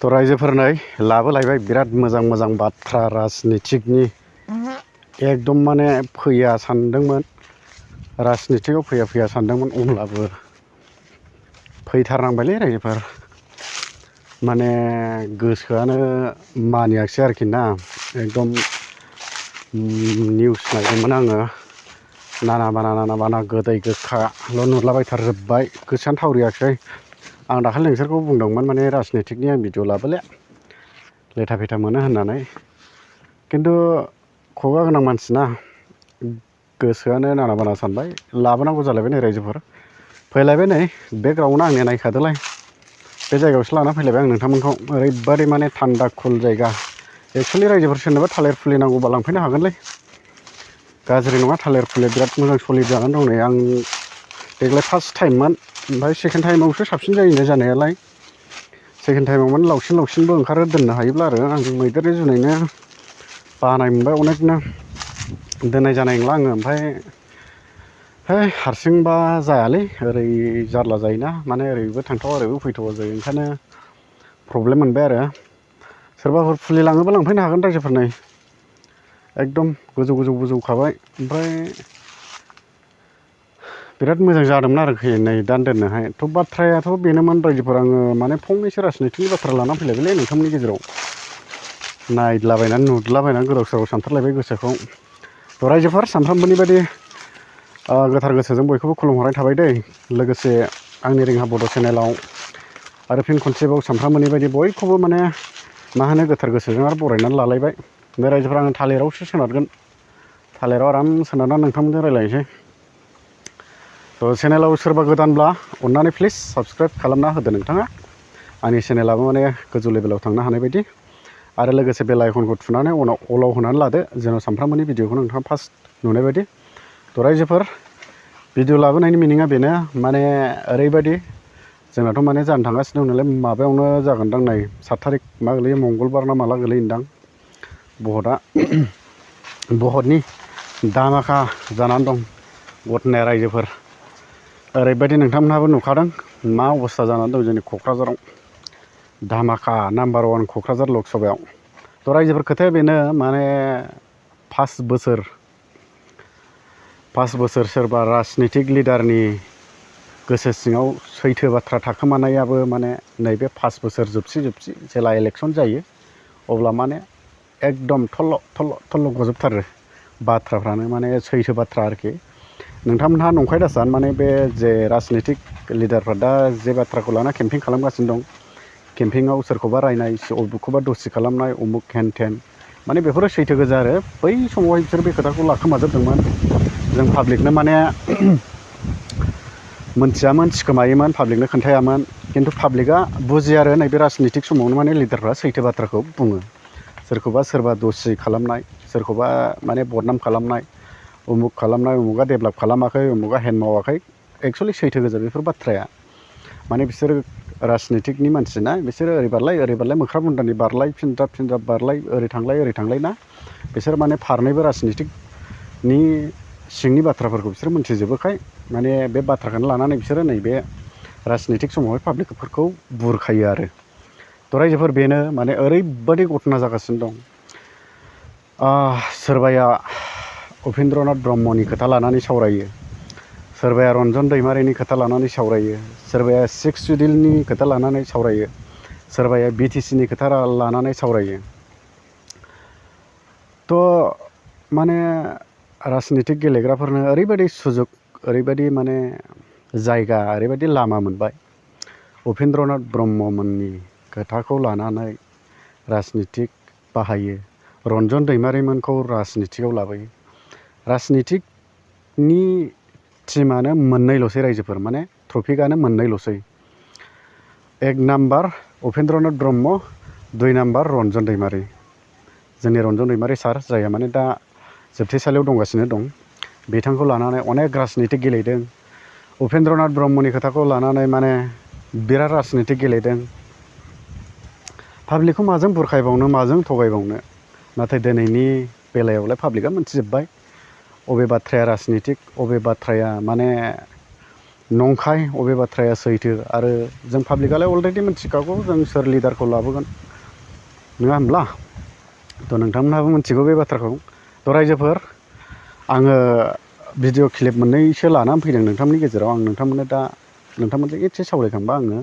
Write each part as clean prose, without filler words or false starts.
तो रायजोफोरनै लाबोलायबाय बिराद मोजां मोजां बाथ्रा राजनितिकनि एकदम माने फैया सानदोंमोन राजनितिकआव फैया सानदोंमोन अब्लाबो फैथारनांबायलै रायजोफोर माने गोसोआनो मानियाखिसै आरोखि ना एकदम निउस नायदोंमोन आङो नाना बाना गोदै गोखाल' नुलाबायथारजोब्बाय गोसोआनो थावरियाखिसै आं दाखालि नोंसोरखौ बुंदोंमोन माने राजनितिकनि आं भिडिअ लाबोले लेथा फेथा मोनो होननानै खिन्थु खुगा गोनां मानसिना गोसोआनो नाना बाना सानबाय लाबोनांगौ जालायबाय नै रायजोफोर फैलायबाय नै बेकग्राउन्डआ आंनिया नायखादोलाय बे जायगायावसो लाना फैलायबाय आं नोंथांमोनखौ ओरैबादि माने थान्दा कुल जायगा एक्सुवेलि रायजोफोर सोरनोबा थालिर फुलि नांगौबा लांफैनो हागोनलै गाज्रि नङा थालिर फुलिया बिराद मोजां सलिड जानानै दं नै आं देग्लाय फार्स्ट टाइममोन ओमफ्राय सेकेन्ड टाइमावसो साबसिन जायो जानायालाय सेकेन्ड टाइमाव माने लावसिनबो ओंखारो दोननो हायोब्ला आरो आं मैदेरनि जुनैनो बानाय मोनबाय अनेकनो दोननाय जानाय नंला आङो ओमफ्राय है हारसिंबा जायालै ओरै जारला जायोना माने ओरैबो थांथावा ओरैबो फैथावा जायो ओंखायनो प्रब्लेम मोनबाय आरो सोरबाफोर फुलि लाङोबा लांफैनो हागोन रायजोफोरनै एकदम गोजौखाबाय ओमफ्राय बिराद मोजां जादोंमोन आरोखि नै दान दोननोहाय थ' बाथ्रायाथ' बेनोमोन रायजोफोर आङो माने फंनैसो राजनितिकनि बाथ्रा लाना फैलायबायलै नोंथांमोननि गेजेराव नायद्लाबायनानै नुद्लाबायनानै गोदाव सोराव सानथारलायबाय गोसोखौ थ' रायजोफोर सानफ्रामबोनि बायदि गोथार गोसोजों बयखौबो खुलुमहरनाय थाबाय दै लोगोसे आंनि रिंहा बड' चेनेलाव आरो फिन खनसेबाव सानफ्रामबोनि बायदि बयखौबो माने मा होनो गोथार गोसोजों आरो बरायनानै लालायबाय बे रायजोफोर आङो थालिरावसो सोनारगोन थालिराव आराम सोनारनानै नोंथांमोनजों रायलायनोसै थ' चेनेलाव सोरबा गोदानब्ला अननानै प्लिज साबसक्राइब खालामना होदो नोंथाङा आंनि चेनेलाबो माने गोजौ लेभेलाव थांनो हानाय बायदि आरो लोगोसे बेल आइकनखौ थुनानै उनाव अलाव होनानै लादो जेन' सानफ्रामबोनि भिडिअखौ नोंथाङा फार्स्ट नुनाय बायदि थ' रायजोफोर भिडिअ लाबोनायनि मिनिङा बेनो माने ओरैबायदि जोंनाथ' माने जानो थांगासिनो दं नालाय माबायावनो जागोनदां नै 7 थारिख मा गोलैयो मंगलबार ना माला गोलैयोदां भटनि दामाखा जानानै दं गथनाया रायजोफोर ओरैबायदि नोंथांमोनहाबो नुखादों मा अबस्था जानानै दं जोंनि क'क्राझाराव धामाखा नाम्बार 1 क'क्राझार लक सभायाव थ' रायजोफोर खोथाया बेनो माने 5 बोसोर सोरबा राजनितिक लिडारनि गोसो सिङाव सैथो बाथ्रा थाखोमानायाबो माने नैबे 5 बोसोर जोबसि जेला इलेक्सन जायो अब्ला माने एकदम थल्ल' गजोबथारो बाथ्राफ्रानो माने सैथो बाथ्रा आरोखि नोंथांमोनहा नंखाय दासान माने बे जे राजनितिक लिडारफ्रा दा जे बाथ्राखौ लाना केम्पिं खालामगासिनो दं केम्पिंआव सोरखौबा रायनाय सोरखौबा दसि खालामनाय उमुक हेन थेन माने बेफोरो सैथो गोजा आरो बै समावहाय बिसोर बे खोथाखौ लाखोमाजोबदोंमोन जों पाब्लिकनो माने मोनथियामोन सिखोमायोमोन पाब्लिकनो खोन्थायामोन खिन्थु पाब्लिकआ बुजियो आरो नैबे राजनितिक समावनो माने लिडारफ्रा सैथो बाथ्राखौ बुङो सोरखौबा सोरबा दसि खालामनाय सोरखौबा माने बदनाम खालामनाय उमुकआ डेभेलप खालामाखै उमुकआ हेन मावाखै एक्सुवेलि सैथो गोजा बेफोर बाथ्राया माने बिसोर राजनितिकनि मानसिना बिसोरो ओरै बारलाय मोख्रा बुन्दानि बारलाय फिनजाब बारलाय ओरै थांलाय ना बिसोर माने फारनैबो राजनितिकनि सिंनि बाथ्राफोरखौ बिसोर मोनथिजोबोखाय माने बे बाथ्राखौनो लानानै बिसोरो नैबे राजनितिक समावहाय पाब्लिकफोरखौ बुरखायो आरो थ' रायजोफोर बेनो माने ओरैबादि घटना जागासिनो दं सोरबाया उपेन्द्रनाथ ब्रह्मनि खोथा लानानै सावरायो सोरबाया रन्जन दैमारिनि खोथा लानानै सावरायो सोरबाया 6 सिडिउलनि खोथा लानानै सावरायो सोरबाया BTCनि खोथा लानानै सावरायो थ' माने राजनितिक गेलेग्राफोरनो ओरैबायदि सुजुग ओरैबायदि माने जायगा ओरैबायदि लामा मोनबाय उपेन्द्रनाथ ब्रह्ममोननि खोथाखौ लानानै राजनितिक बाहायो रन्जन दैमारिमोनखौ राजनितिकआव लाबोयो राजनितिकनि टिमानो मोननैल'सै रायजोफोर माने ट्रफिकआनो मोननैल'सै 1 नाम्बार उपेन्द्रनाथ ब्रह्म 2 नाम्बार रन्जन दैमारि जोंनि रन्जन दैमारि सार जायहा माने दा जोबथेसालियाव दंगासिनो दं बिथांखौ लानानै अनेक राजनितिक गेलेदों उपेन्द्रनाथ ब्रह्मनि खोथाखौ लानानै माने बिराद राजनितिक गेलेदों पाब्लिकखौ माजों बुरखायबावनो माजों थगायबावनो नाथाय दिनैनि बेलायावलाय पाब्लिकआ मोनथिजोब्बाय अबे बाथ्राया राजनितिक अबे बाथ्राया माने नंखाय अबे बाथ्राया सैथो आरो जों पाब्लिकआलाय अलरेडि मिथिखागौ जों सोर लिडारखौ लाबोगोन नङा होमब्ला थ' नोंथांमोनहाबो मिथिगौ बे बाथ्राखौ थ' रायजोफोर आङो भिडिअ क्लिप मोननैसो लानानै फैदों नोंथांमोननि गेजेराव आं नोंथांमोननो दा नोंथांमोनजों एसे सावरायखांबा आङो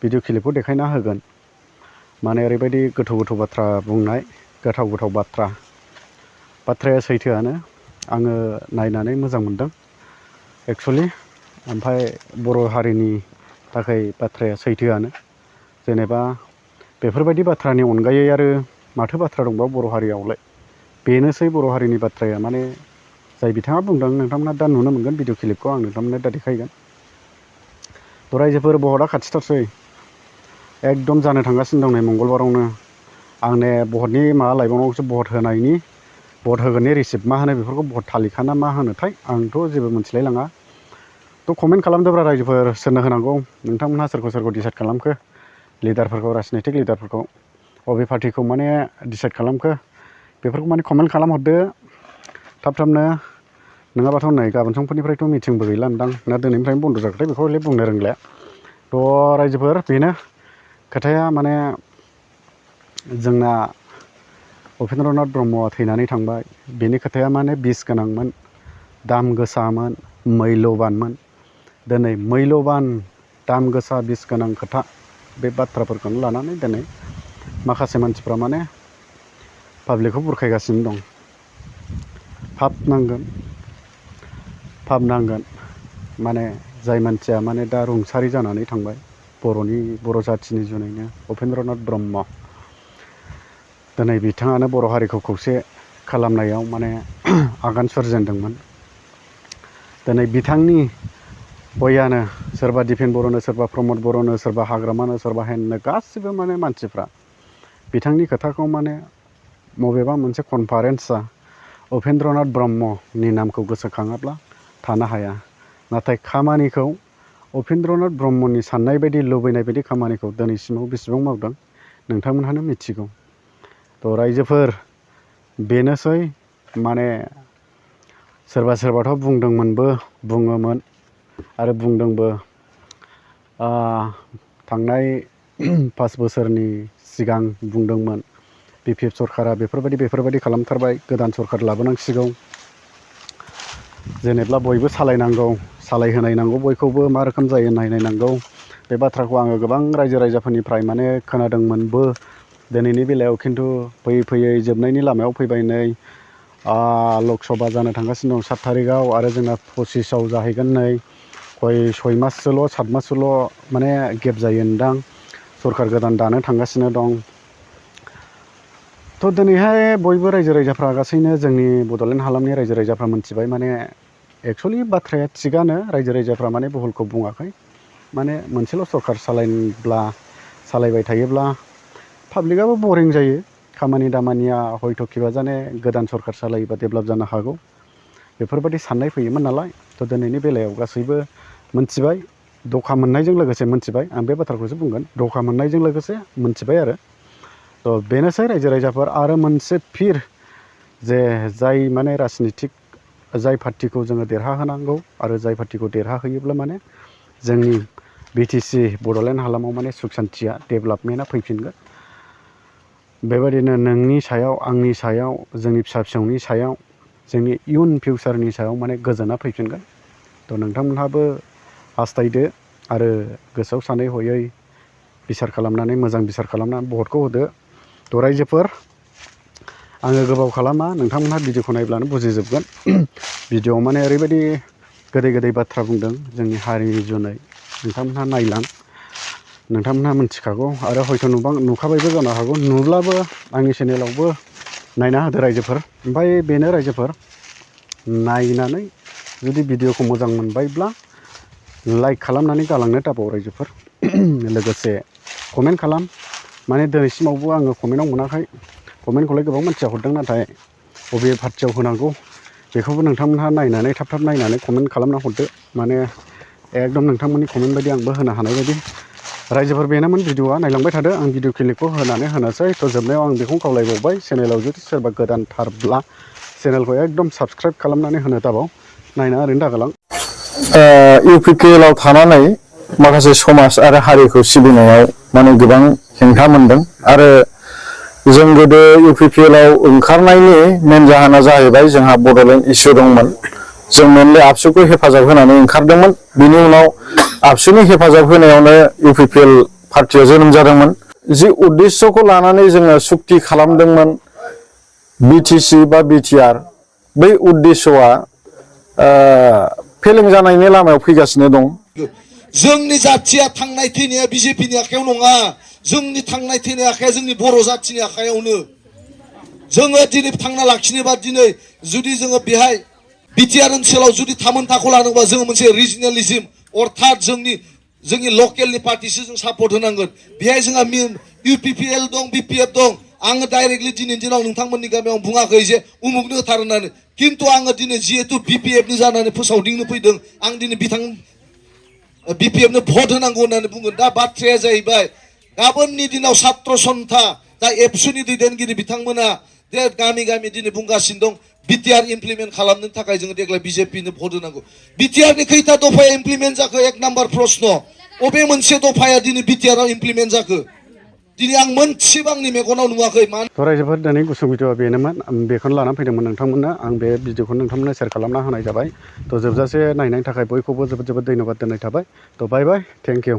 भिडिअ क्लिपखौ देखायना होगोन माने ओरैबायदि गोथौ गोथौ बाथ्रा बुंनाय गोथाव गोथाव बाथ्राया सैथोआनो आङो नायनानै मोजां मोनदों एक्सुवेलि ओमफ्राय बर' हारिनि थाखाय बाथ्राया सैथोआनो जेनेबा बेफोरबायदि बाथ्रानि अनगायै आरो माथो बाथ्रा दंबा बर' हारियावलाय बेनोसै बर' हारिनि बाथ्राया माने जाय बिथाङा बुंदों नोंथांमोना दा नुनो मोनगोन भिडिअ क्लिपखौ आं नोंथांमोननो दा देखायगोन थ' रायजोफोर भटआ खाथिथारसै एकदम जानो थांगासिनो दं नै मंगलबारावनो आंने भटनि माबा लायबावनांगौसो भट होगोननि रिसिप्ट मा होनो बेफोरखौ भट थालिका ना मा होनोथाय आंथ' जेबो मोनथिलायलाङा थ' कमेन्ट खालामदोब्रा रायजोफोर सोरनो होनांगौ नोंथांमोनहा सोरखौ डिसाइड खालामखो लिडारफोरखौ राजनितिक लिडारफोरखौ अबे पार्टिखौ माने डिसाइड खालामखो बेफोरखौ माने कमेन्ट खालामहरदो थाब-थाबनो नङाबाथ' नै गाबोन समफोरनिफ्रायथ' मिटिंबो गैला नोंदां ना दिनैनिफ्रायनो बन्द' जागोनथाय बेखौ हले बुंनो रोंला थ' रायजोफोर बेनो खोथाया माने जोंना उपेन्द्रनाथ ब्रह्मआ थैनानै थांबाय बेनि खोथाया माने बिस गोनांमोन दाम गोसामोन मैल'बानमोन दिनै मैल'बान दाम गोसा बिस गोनां खोथा बे बाथ्राफोरखौनो लानानै दिनै माखासे मानसिफ्रा माने पाब्लिकखौ बुरखायगासिनो दं पाप नांगोन माने जाय मानसिया माने दा रुंसारि जानानै थांबाय बर' जाथिनि जुनैनो उपेन्द्रनाथ ब्रह्म दिनै बिथाङानो बर' हारिखौ खौसे खालामनायाव माने आगान सुरजेनदोंमोन दिनै बिथांनि बयानो सोरबा दिपेन बर'नो सोरबा प्रमद बर'नो सोरबा हाग्रामानो सोरबा हेननो गासिबो माने मानसिफ्रा बिथांनि खोथाखौ माने बबेबा मोनसे कनफारेन्सआ उपेन्द्रनाथ ब्रह्मनि नामखौ गोसोखाङाब्ला थानो हाया नाथाय खामानिखौ उपेन्द्रनाथ ब्रह्मनि साननाय बायदि लुबैनाय बायदि खामानिखौ दिनैसिमाव बेसेबां मावदों नोंथांमोनहानो मिथिगौ थ' रायजोफोर बेनोसै माने सोरबा सोरबाथ' बुङोमोन आरो बुंदोंबो थांनाय 5 बोसोरनि सिगां बुंदोंमोन बिपिएफ सरकारा बेफोरबायदि खालामथारबाय गोदान सरकार लाबोनांसिगौ जेनेब्ला बयबो सालायहोनाय नांगौ बयखौबो मा रोखोम जायो नायनांगौ बे बाथ्राखौ आङो गोबां रायजो राजाफोरनिफ्राय माने खोनादोंमोनबो दिनैनि बेलायाव खिन्थु फैयै जोबनायनि लामायाव फैबाय नै लकसभा जानो थांगासिनो दं 7 थारिखआव आरो जोंना 25आव जाहैगोन नै 6 माससोल' 7 माससोल' माने गेप जायो नोंदां सरकार गोदान दानो थांगासिनो दं थ' दिनैहाय बयबो रायजो राजाफ्रा गासैनो जोंनि बड'लेण्ड हालामनि रायजो राजाफ्रा मोनथिबाय माने एक्सुवेलि बाथ्राया थिगानो रायजो राजाफ्रा माने भुलखौ बुङाखै माने मोनसेल' सरकार सालायबाय थायोब्ला पाब्लिकआबो बरिं जायो खामानि दामानिया हयथ' किबा जाने गोदान सरकार सालायोबा डेभेलप जानो हागौ बेफोरबायदि साननाय फैयोमोन नालाय थ' दिनैनि बेलायाव गासैबो मोनथिबाय दखा मोननायजों लोगोसे मोनथिबाय आं बे बाथ्राखौसो बुंगोन दखा मोननायजों लोगोसे मोनथिबाय आरो थ' बेनोसै रायजो राजाफोर आरो मोनसे फिर जे जाय माने राजनितिक जाय पार्टिखौ जोङो देरहाहोनांगौ आरो जाय पार्टिखौ देरहाहोयोब्ला माने जोंनि बिटिसि बड'लेण्ड हालामाव माने सुख सान्थिया डेभेलपमेन्टआ फैफिनगोन बेबायदिनो नोंनि सायाव आंनि सायाव जोंनि फिसा फिसौनि सायाव जोंनि इयुन फिउचारनि सायाव माने गोजोना फैफिनगोन थ' नोंथांमोनहाबो हास्थायदो आरो गोसोआव सानै हयै बिसार खालामनानै मोजां बिसार खालामनानै भटखौ होदो थ' रायजोफोर आङो गोबाव खालामा नोंथांमोनहा भिडिअखौ नायब्लानो बुजिजोबगोन भिडिअआव माने ओरैबायदि गोदै बाथ्रा बुंदों जोंनि हारिनि जुनै नोंथांमोनहा नायलां नोंथांमोनहा मिथिखागौ आरो हयथ' नुखाबायबो जानो हागौ नुब्लाबो आंनि चेनेलावबो नायना होदो रायजोफोर ओमफ्राय बेनो रायजोफोर नायनानै जुदि भिडिअखौ मोजां मोनबायब्ला लाइक खालामनानै गालांनो दाबाव रायजोफोर लोगोसे कमेन्ट खालाम माने दिनैसिमावबो आङो कमेन्टआव मोनाखै कमेन्टखौलाय गोबां मानसिया हरदों नाथाय बबे पार्टियाव होनांगौ बेखौबो नोंथांमोनहा नायनानै थाब नायनानै कमेन्ट खालामना हरदो माने एकदम नोंथांमोननि कमेन्ट बायदि आंबो होनो हानाय बायदि रायजोफोर बेनोमोन भिडिअआ नायलांबाय थादो आं भिडिअ क्लिपखौ होनोसै थ' जोबनायाव आं बेखौ खावलायबावबाय चेनेलाव जुदि सोरबा गोदानथारब्ला चेनेलखौ एकदम साबस्क्राइब खालामनानै होनो दाबाव नायना ओरैनो दागालां UPPL आव थानानै माखासे समाज आरो हारिखौ सिबिनायाव माने गोबां हेंथा मोनदों आरो जों गोदो UPPL आव ओंखारनायनि मेन जाहोना जाहैबाय जोंहा बड'लेण्ड इस्यु दंमोन जों मेनलि आबसुखौ हेफाजाब होनानै ओंखारदोंमोन बिनि उनाव आबसुनि हेफाजाब होनायावनो UPPL पार्टिया जोनोम जादोंमोन जि उद्देश्यखौ लानानै जोङो सुक्ति खालामदोंमोन BTC बा BTR बै उद्देश्यआ फेलें जानायनि लामायाव फैगासिनो दं जोंनि जाथिया थांनाय थैनाया BJPनि आखायाव नङा जोंनि थांनाय थैनाय आखाया जोंनि बर' जाथिनि आखायावनो जोङो दिनै थांना लाखिनोबा दिनै जुदि जोङो बेहाय BTR ओनसोलाव जुदि थामोनथाखौ लानोबा जोङो मोनसे रिजनेलिज्म अर्थात जोंनि लकेलनि पार्टिसो जों सापर्ट होनांगोन बेहाय जोंहा UPPL दं BPF दं आङो डाइरेक्टलि दिनैनि दिनाव नोंथांमोननि गामियाव बुङाखै जे उमुगनो होथार होननानै किन्तु आङो दिनै जिहेतु BPFनि जानानै फोसावदिंनो फैदों आं दिनै BPFनो भट होनांगौ होननानै बुंगोन दा बाथ्राया जाहैबाय गाबोननि दिनाव छात्र सन्था दा एबसुनि दैदेनगिरि बिथांमोना जे गामि गामि दिनै बुंगासिनो दं BTR इमप्लिमेन्ट खालामनो थाखाय जोङो देग्लाय BJPनो भट होनांगौ BTRनि खैथा दफाया इमप्लिमेन्ट जाखो एक नाम्बार प्रश्न अबे मोनसे दफाया दिनै BTR आव इमप्लिमेन्ट जाखो दिनै आं मोनसेबो आंनि मेगनाव नुवाखै रायजोफोर दिनै गुसुं भिडिअआ बेनोमोन बेखौनो लानानै फैदोंमोन नोंथांमोननो आं बे भिडिअखौ नोंथांमोननो शेयार खालामना होनाय जाबाय थ' जोबजासे नायनायनि थाखाय बयखौबो जोबोद धन्यबाद दोननाय थाबाय थ' बाय बाय थेंक इउ